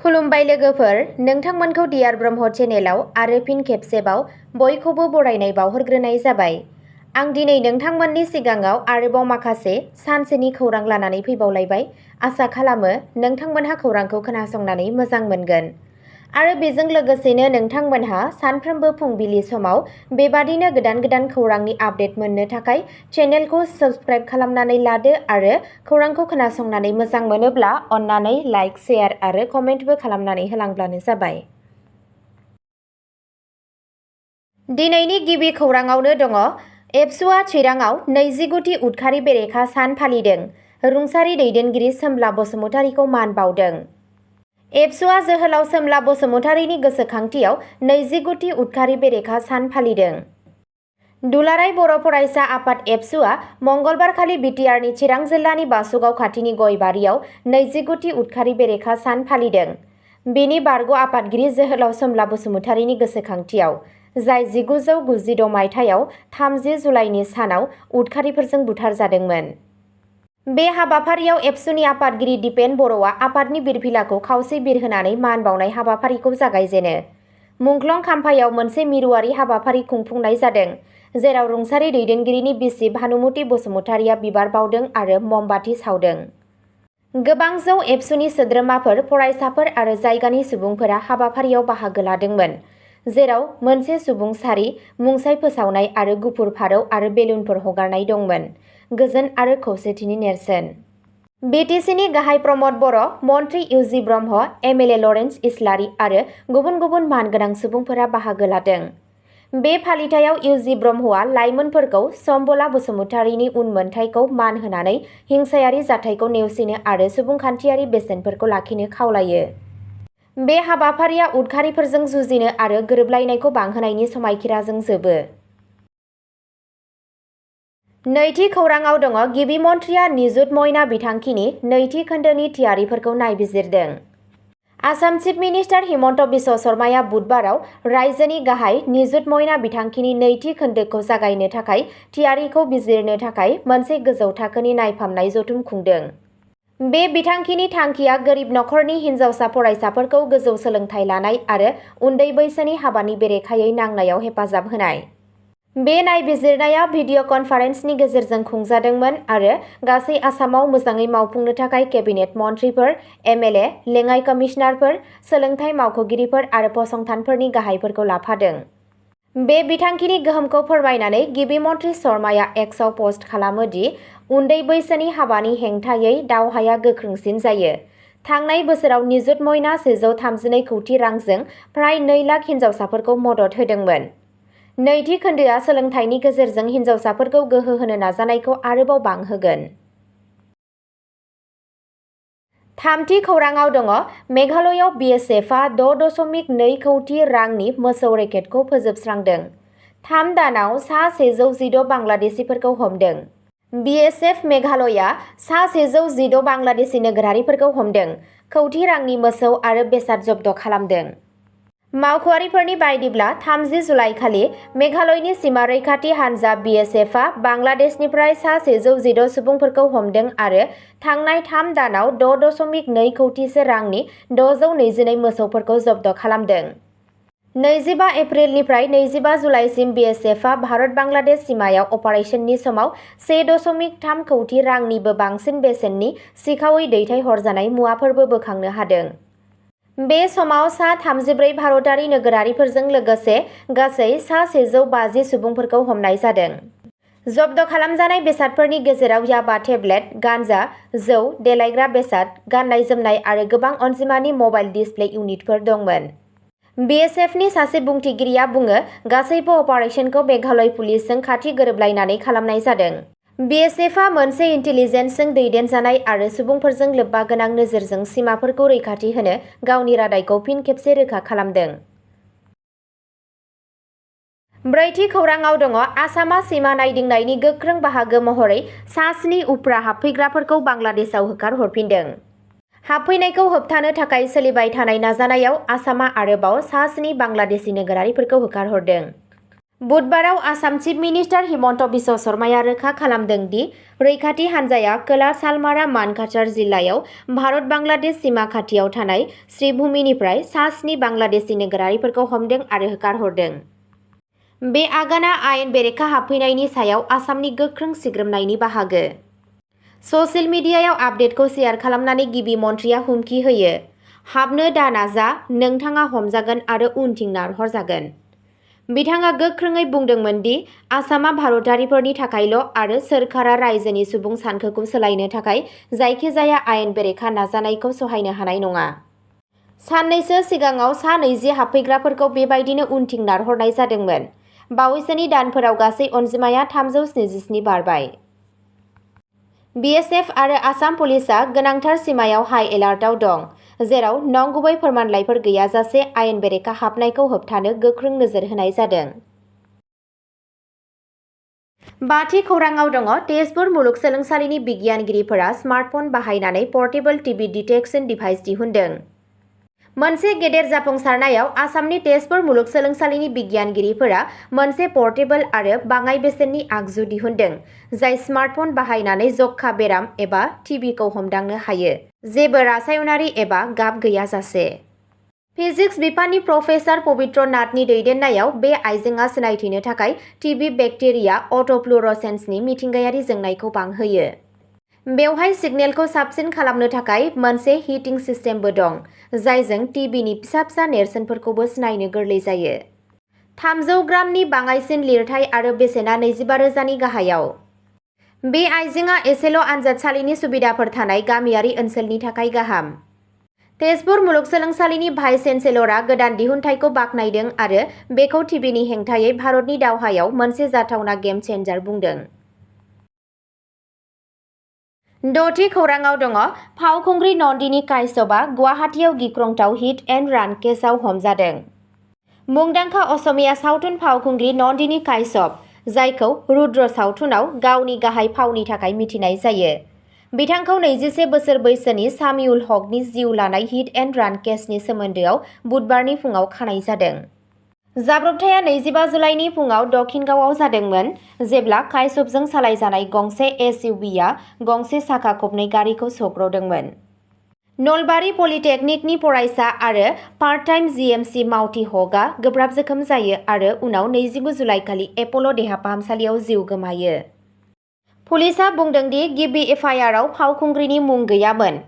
खुलुमबाय लोगोफोर, नोंथांमोनखौ डियार ब्रह्म चेनेलाव आरो फिन खेबसेबाव बयखौबो बरायनाय बावहरग्रोनाय जाबाय। आं दिनै नोंथांमोननि सिगाङाव आरोबाव माखासे सानसेनि खौरां लानानै फैबावलायबाय। आसा खालामो नोंथांमोनहा खौरांखौ खोनासंनानै मोजां मोनगोन। आरो बेजों लोगोसेनो नोंथांमोनहा सानफ्रोमबो फुंबिलि समाव बेबादिनो गोदान खौरांनि आपडेट मोननो थाखाय चेनेलखौ साबस्क्राइब खालामनानै लादो आरो खौरांखौ खोनासंनानै मोजां मोनोब्ला अन्नानै लाइक, शेयार आरो कमेन्टबो खालामनानै होलांब्लानो जाबाय। दिनैनि गिबि खौराङावनो दङ। एबसुआ चिराङाव 29थि उदखारि बेरेखा सान फालिदों। रुंसारि दैदेनगिरि सोमब्ला बसुमतारीखौ मान बावदों। एबसुआ जोहोलाव सोमब्ला बसुमतारीनि गोसोखांथियाव 29थि उदखारि बेरेखा सान फालिदों। दुलाराय बर' फरायसा आफाद एबसुआ मंगलबारखालि बिटिआरनि चिरां जिल्लानि बासुगाव खाथिनि गयबारियाव 29थि उदखारि बेरेखा सान फालिदों। बेनि बारग' आफादगिरि जोहोलाव सोमब्ला बसुमतारीनि गोसोखांथियाव, जाय 1996 मायथाइयाव 30 जुलाइनि सानाव उदखारिफोरजों बुथारजादोंमोन। बे हाबाफारियाव एबसुनि आफादगिरि दिपेन बर'आ आफादनि बिरभिलाखौ खावसे बिरहोनानै मान बावनाय हाबाफारिखौ जागायजेनो। मुंख्लं खाम्फायाव मोनसे मिरुआरि हाबाफारि खुंफुंनाय जादों, जेराव रुंसारि दैदेनगिरिनि बिसि भानुमति बसुमतारीया बिबार बावदों आरो ममबाति सावदों। गोबां जौ एबसुनि सोद्रोमाफोर, फरायसाफोर आरो जायगानि सुबुंफोरा हाबाफारियाव बाहागो लादोंमोन, जेराव मोनसे सुबुं सारि, मुंसाइ फोसावनाय आरो गुफुर फारौ आरो बेलुनफोर हगारनाय दंमोन। गोजोन आरो खौसेथिनि नेरसोन। बिटिसिनि गाहाय प्रमद बर', मन्त्रि इउजि ब्रह्म, एमएलए लरेन्स इस्लारि आरो गुबुन मानगोनां सुबुंफोरा बाहागो लादों। बे फालिथायाव इउजि ब्रह्मआ लाइमोनफोरखौ सम्बला बसुमतारीनि उनमोनथाइखौ मान होनानै हिंसायारि जाथायखौ नेवसिनो आरो सुबुंखान्थियारि बेसेनफोरखौ लाखिनो खावलायो। बे हाबाफारिया उदखारिफोरजों जुजिनो आरो गोरोबलायनायखौ बांहोनायनि समायखिराजों जोबो। नैथि खौराङाव दङ। गिबि मन्थ्रिया निजुत मयना बिथांखिनि नैथि खोन्दोनि थियारिफोरखौ नायबिजिरदों। आसाम चिफ मिनिस्टार हिमन्त बिश्व शर्माया बुधबाराव रायजोनि गाहाय निजुत मयना बिथांखिनि नैथि खोन्दोखौ जागायनो थाखाय थियारिखौ बिजिरनो थाखाय मोनसे गोजौ थाखोनि नायफामनाय जथुम खुंदों। बे बिथांखिनि थांखिया गोरिब नखरनि हिनजावसा फरायसाफोरखौ गोजौ सोलोंथाइ लानाय आरो उन्दै बैसोनि हाबानि बेरेखायै नांनायाव हेफाजाब होनाय। बे नायबिजिरनाया भिडिअ' कनफारेन्सनि गेजेरजों खुंजादोंमोन आरो गासै आसामाव मोजाङै मावफुंनो थाखाय केबिनेट मन्थ्रिफोर, एमएलए, लेङाइ कमिसनारफोर, सोलोंथाइ मावख'गिरिफोर आरो फसंथानफोरनि गाहायफोरखौ लाफादों। बे बिथांखिनि गोहोमखौ फोरमायनानै गिबि मन्थ्रि शर्माया एक्सआव पस्ट खालामो दि उन्दै बैसोनि हाबानि हेंथायै दावहाया गोख्रोंसिन जायो। थांनाय बोसोराव निजुत मयना 132 कौटि रांजों फ्राय 2 लाख हिनजावसाफोरखौ मदद होदोंमोन। नैथि खोन्दोआ सोलोंथाइनि गेजेरजों हिनजावसाफोरखौ गोहो होनो नाजानायखौ आरोबाव बांहोगोन। थामथि खौराङाव दङ। मेघालयआव बिएसएफआ 6.2 कौटि रांनि मोसौ रेकेटखौ फोजोबस्रांदों। 3 दानाव सा 116 बांलादेशिफोरखौ हमदों। बिएसएफ मेघालयआ सा 116 बांलादेशि नोगोरारिफोरखौ हमदों, कौटि रांनि मोसौ आरो बेसाद जब्द खालामदों। मावख'आरिफोरनि बायदिब्ला 30 जुलाइखालि मेघालयनि सीमा रैखाथि हानजा बिएसएफआ बांलादेशनिफ्राय सा 116 सुबुंफोरखौ हमदों आरो थांनाय 3 दानाव 6.2 कौटिसो रांनि 622 मोसौफोरखौ जब्द खालामदों। 25 एप्रिलनिफ्राय 25 जुलाइसिम बिएसएफआ भारत-बांलादेश सीमायाव अपारेसननि समाव 1.3 कौटि रांनिबो बांसिन बेसेननि सिखावै दैथायहरजानाय मुवाफोरबो बोखांनो हादों। बे समाव सा 34 भारतारि नोगोरारिफोरजों लोगोसे गासै सा 150 सुबुंफोरखौ हमनाय जादों। जब्द खालामजानाय बेसादफोरनि गेजेराव याबा टेब्लेट, गान्जा, जौ, देलायग्रा बेसाद, गाननाय-जोमनाय आरो गोबां अनजिमानि मबाइल डिसप्ले इउनिटफोर दंमोन। बिएसएफनि सासे बुंथिगिरिया बुङो, गासैबो अपारेसनखौ मेघालय पुलिसजों खाथि गोरोबलायनानै खालामनाय जादों। बिएसएफआ मोनसे इन्टेलिजेन्सजों दैदेनजानाय आरो सुबुंफोरजों लोब्बा गोनां नोजोरजों सीमाफोरखौ रैखाथि होनो गावनि रादायखौ फिन खेबसे रोखा खालामदों। ब्रैथि खौराङाव दङ। आसामआ सीमा नायदिंनायनि गोख्रों बाहागो महरै सा 7 उफ्रा हाबफैग्राफोरखौ बांलादेशआव होखारहरफिनदों। हाबफैनायखौ होबथानो थाखाय सोलिबाय थानाय नाजानायाव आसामआ आरोबाव सा 7 बांलादेशि नोगोरारिफोरखौ होखारहरदों। बुधबाराव आसाम चिफ मिनिस्टार हिमन्त बिश्व शर्माया रोखा खालामदों दि रैखाथि हान्जाया खोला सालमारा मानकाचार जिल्लायाव भारत बांलादेश सीमा खाथियाव थानाय श्रीभूमिनिफ्राय सा-7 बांलादेशी नोगोरारिफोरखौ हमदों आरो होखारहरदों। बे आगाना आयेन बेरेखा हाबफैनायनि सायाव आसामनि गोख्रों सिग्रोमनायनि बाहागो। ससियेल मिडियायाव आपडेटखौ शेयार खालामनानै गिबि मन्थ्रिया हुमखि होयो, हाबनो दा नाजा, नोंथाङा हमजागोन आरो उनथिं नारहरजागोन। बिथाङा गोख्रोङै बुंदोंमोन दि आसामआ भारतारिफोरनि थाखायल' आरो सोरखारा रायजोनि सुबुं सानखोखौ सोलायनो थाखाय जायखिजाया आयेन बेरेखा नाजानायखौ सहायनो हानाय नङा। साननैसो सिगाङाव सा-20 हाबफैग्राफोरखौ बेबायदिनो उनथिं नारहरनाय जादोंमोन। बावैसोनि दानफोराव गासै अनजिमाया 377 बारबाय। बिएसएफ आरो आसाम पुलिसआ गोनांथार सीमायाव हाइ एलार्टआव दं, जेराव नंगुबै फोरमानलाइफोर गैयाजासे आयेन बेरेखा हाबनायखौ होबथानो गोख्रों नोजोर होनाय जादों। बाथि खौरांआव दङ तेजपुर मुलुगसोलोंसालिनि बिगियानगिरिफोरा स्मार्टफन बाहायनानै पर्टेबल टिभि डिटेक्शन डिभाइस दिहुनदों। मोनसे गेदेर जाफुंसारनायाव आसामनि तेजपुर मुलुगसोलोंसालिनि बिगियानगिरिफोरा मोनसे पर्टेबल आरो बाङाइ बेसेननि आगजु दिहुनदों, जाय स्मार्टफन बाहायनानै जखा बेराम एबा टिबिखौ हमदांनो हायो, जेबो रासायनारि एबा गाब गैयाजासे। फिजिक्स बिफाननि प्रफेसार पबित्र नाथनि दैदेननायाव बे आइजेंआ सिनायथिनो थाखाय टिबि बेक्टेरिया अट'फ्लुअरेसेन्सनि मिथिंगायारि जोंनायखौ बांहोयो। बेवहाय सिगनेलखौ साबसिन खालामनो थाखाय मोनसे हिटिं सिस्टेमबो दं, जायजों टिबिनि फिसा-फिसा नेरसोनफोरखौबो सिनायनो गोरलै जायो। 300 ग्रामनि बाङाइसिन लिरथाय आरो बेसेना 25,000नि गाहायाव। बे आइजेंआ एसेल' आनजादसालिनि सुबिदाफोर थानाय गामियारि ओनसोलनि थाखाय गाहाम। तेजपुर मुलुगसोलोंसालिनि भाइस चेन्सेलरआ गोदान दिहुनथायखौ बाख्नायदों आरो बेखौ टिबिनि हेंथायै भारतनि दावहायाव मोनसे जाथावना गेम चेन्जार बुंदों। द'थि खौरांआव दङ फावखुंग्रि नन्दिनी काश्यपआ गुवाहाटीआव गिख्रंथाव हिट एन्ड रान केसआव हमजादों। मुंदांखा असमिया सावथुन फावखुंग्रि नन्दिनी काश्यप, जायखौ रुद्र सावथुनाव गावनि गाहाय फावनि थाखाय मिथिनाय जायो, बिथांखौ 21 बोसोर बैसोनि सामिउल हकनि जिउ लानाय हिट एन्ड रान केसनि सोमोन्दोआव बुधबारनि फुङाव खानाय जादों। जाब्रबथाया 25 जुलाइनि फुङाव दक्षिणगावआव जादोंमोन, जेब्ला काश्यपजों सालायजानाय गंसे एसइउभिआ गंसे साखा खबनै गारिखौ सौग्रावदोंमोन। नलबारि पलिटेकनिकनि फरायसा आरो पार्ट-टाइम जिएमसि मावथि हकआ गोब्राब जोखोम जायो आरो उनाव 29 जुलाइखालि एप'ल' देहा फाहामसालियाव जिउ गोमायो। पुलिसआ बुंदों दि गिबि एफआइआरआव फावखुंग्रिनि मुं गैयामोन।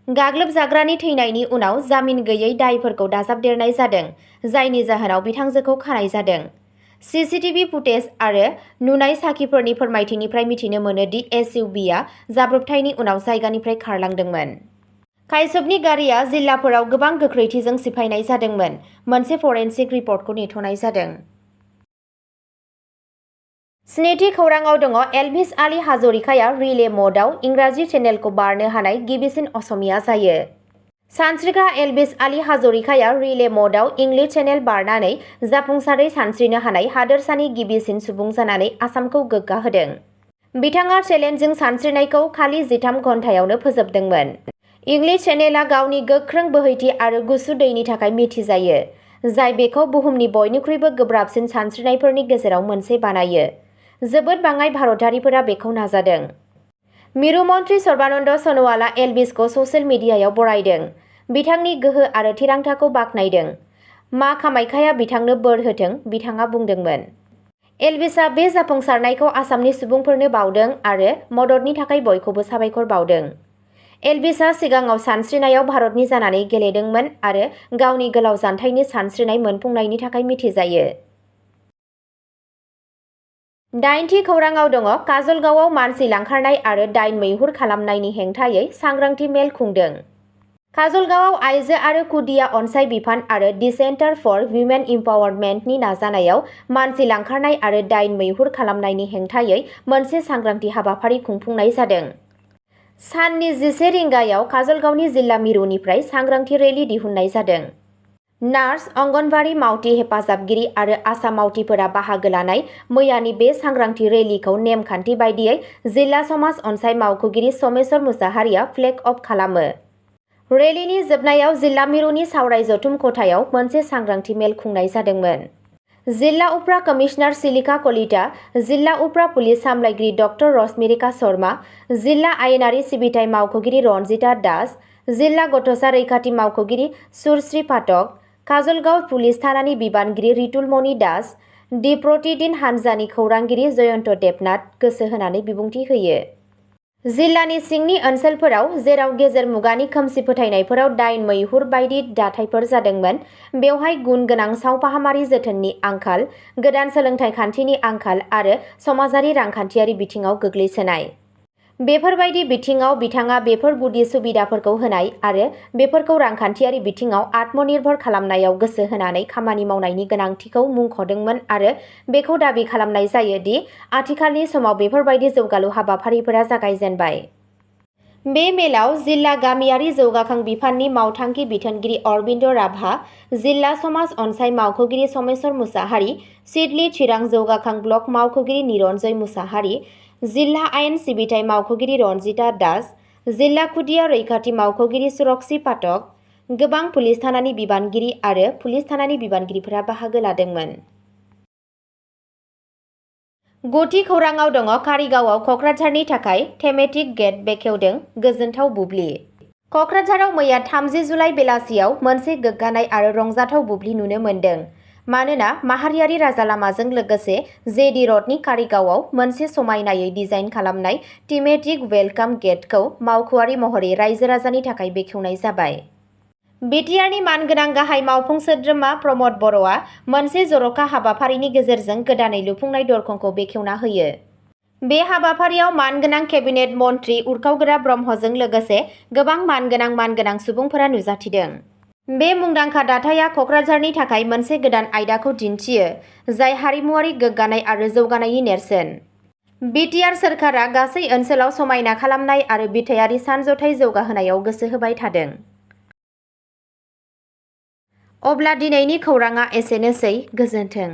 गाग्लोबजाग्रानि थैनायनि उनाव जामिन गैयै दायफोरखौ दाजाबदेरनाय जादों, जायनि जाहोनाव बिथांजोखौ खानाय जादों। सीसीटीवी फुटेज आरो नुनाय साखिफोरनि फोरमायथिनिफ्राय मिथिनो मोनो दि एसइउभिआ जाब्रबथायनि उनाव जायगानिफ्राय खारलांदोंमोन। काश्यपनि गारिआ जिल्लाफोराव गोबां गोख्रैथिजों सिफायनाय जादोंमोन। मोनसे फरेनसिक रिपर्टखौ नेथ'नाय जादों। स्निथि खौरांआव दङ एल्भिस आली हाजरिकाया रिले म'डआव इंराजि चेनेलखौ बारनो हानाय गिबिसिन असमिया जायो। सानस्रिग्रा Elvis Ali हाजरिकाया relay म'डआव English channel बारनानै जाफुंसारै सानस्रिनो हानाय हादोरसानि गिबिसिन सुबुं जानानै आसामखौ गोग्गा होदों। बिथाङा चेलेन्जिं सानस्रिनायखौ खालि 13 घन्टायावनो फोजोबदोंमोन। इंलिश चेनेलआ गावनि गोख्रों बोहैथि आरो गुसु दैनि थाखाय मिथिजायो, जाय बेखौ बुहुमनि बयनिख्रुइबो गोब्राबसिन सानस्रिनायफोरनि गेजेराव मोनसे बानायो। जोबोद बाङाइ भारतारिफोरा बेखौ नाजादों। मिरु मन्थ्रि सर्बानन्द सन'वालआ एल्भिसखौ ससियेल मिडियायाव बरायदों, बिथांनि गोहो आरो थिरांथाखौ बाख्नायदों। मा कामाख्याया बिथांनो बोर होथों, बिथाङा बुंदोंमोन। एल्भिसआ बे जाफुंसारनायखौ आसामनि सुबुंफोरनो बावदों आरो मददनि थाखाय बयखौबो साबायखर बावदों। एल्भिसआ सिगाङाव सानस्रिनायाव भारतनि जानानै गेलेदोंमोन आरो गावनि गोलाव जानथायनि सानस्रिनाय मोनफुंनायनि थाखाय मिथिजायो। 8थि खौरांआव दङ काजलगावआव मानसि लांखारनाय आरो दाइन मैहुर खालामनायनि हेंथायै सांग्रांथि मेल खुंदों। काजलगावआव आइजो आरो खुदिया अनसाइ बिफान आरो दि सेन्टार फर विमेन इम्पावारमेन्टनि नाजानायाव मानसि लांखारनाय आरो दाइन मैहुर खालामनायनि हेंथायै मोनसे सांग्रांथि हाबाफारि खुंफुंनाय जादों। साननि 11 रिंगायाव काजलगावनि जिल्ला मिरुनिफ्राय सांग्रांथि रेलि दिहुननाय जादों। नार्स, अंगनबाड़ी मावथि हेफाजाबगिरि आरो आसा मावथिफोरा बाहागो लानाय मैयानि बे सांग्रांथि रेलिखौ नेमखान्थि बायदियै जिल्ला समाज अनसाइ मावख'गिरि समेश्वर मुसाहारिया फ्लेग अफ खालामो। रेलिनि जोबनायाव जिल्ला मिरुनि सावराय जथुम खथायाव मोनसे सांग्रांथि मेल खुंनाय जादोंमोन। जिल्ला उफ्रा कमिशनार सिलिका कलिता, जिल्ला उफ्रा पुलिस सामलायगिरि डक्टर रश्मिरेखा शर्मा, जिल्ला आयेनारि सिबिथाइ मावख'गिरि रनजिता दास, जिल्ला गथ'सा रैखाथि मावख'गिरि सुरश्री पाठक, काजलगाव पुलिस थानानि बिबानगिरि रितुलमणि दास, दि प्रतिदिन हान्जानि खौरांगिरि जयन्त देबनाथ गोसो होनानै बिबुंथि होयो। जिल्लानि सिंनि ओनसोलफोराव जेराव गेजेर मुगानि खोमसि फोथायनायफोराव दाइन मैहुर बायदि दाथायफोर जादोंमोन, बेवहाय गुन गोनां सावफाहामारि जोथोननि आंखाल, गोदान सोलोंथाइ खान्थिनि आंखाल आरो समाजारि रांखान्थियारि बिथिङाव गोग्लैसोनाय। बेफोरबायदि बिथिङाव बिथाङा बेफोर गुदि सुबिदाफोरखौ होनाय आरो बेफोरखौ रांखान्थियारि बिथिङाव आत्मनिर्भर खालामनायाव गोसो होनानै खामानि मावनायनि गोनांथिखौ मुंख'दोंमोन आरो बेखौ दाबि खालामनाय जायो दि आथिखालनि समाव बेफोरबायदि जौगालु हाबाफारिफोरा जागायजेनबाय। बे मेलाव जिल्ला गामियारि जौगाखां बिफाननि मावथांखि बिथोनगिरि अरबिन्द राभा, जिल्ला समाज अनसाय मावख'गिरि समेश्वर मुसाहारि, सिडली चिरां जौगाखां ब्लक मावख'गिरि निरन्जय मुसाहारि, जिल्ला आयेन सिबिथाइ मावख'गिरि रनजिता दास, जिल्ला खुदिया रैखाथि मावख'गिरि सुरक्षी पाठक, गोबां पुलिस थानानि बिबानगिरि आरो पुलिस थानानि बिबानगिरिफोरा बाहागो लादोंमोन। गुदि खौराङाव दङ कारिगावआव कक्राझारनि थाखाय थेमेटिक गेट बेखेवदों गोजोनथाव बुब्लि। कक्राझाराव मैया 30 जुलाइ बेलासियाव मोनसे गोग्गानाय आरो रंजाथाव बुब्लि नुनो मोन्दों। मानोना माहारियारि राजा लामाजों लोगोसे जेडि रडनि कारिगावआव मोनसे समायनायै डिजाइन खालामनाय थीमेटिक वेलकाम गेटखौ मावख'आरि महरै रायजो राजानि थाखाय बेखेवनाय जाबाय। बिटिआरनि मानगोनां गाहाय मावफुं सोद्रोमा प्रमद बर'आ मोनसे जर'खा हाबाफारिनि गेजेरजों गोदानै लुफुंनाय दरखंखौ बेखेवना होयो। बे हाबाफारियाव मानगोनां केबिनेट मन्त्रि उरखावगोरा ब्रह्मजों लोगोसे गोबां मानगोनां सुबुंफोरा नुजाथिदों। बे मुंदांखा दाथाया कक्राझारनि थाखाय मोनसे गोदान आयदाखौ दिन्थियो, जाय हारिमुआरि गोग्गानाय आरो जौगानायनि नेरसोन। बिटिआर सोरखारा गासै ओनसोलाव समायना खालामनाय आरो बिथायारि सानज'थाय जौगाहोनायाव गोसो होबाय थादों। अब्ला दिनैनि खौराङा एसेनोसै, गोजोन्थों।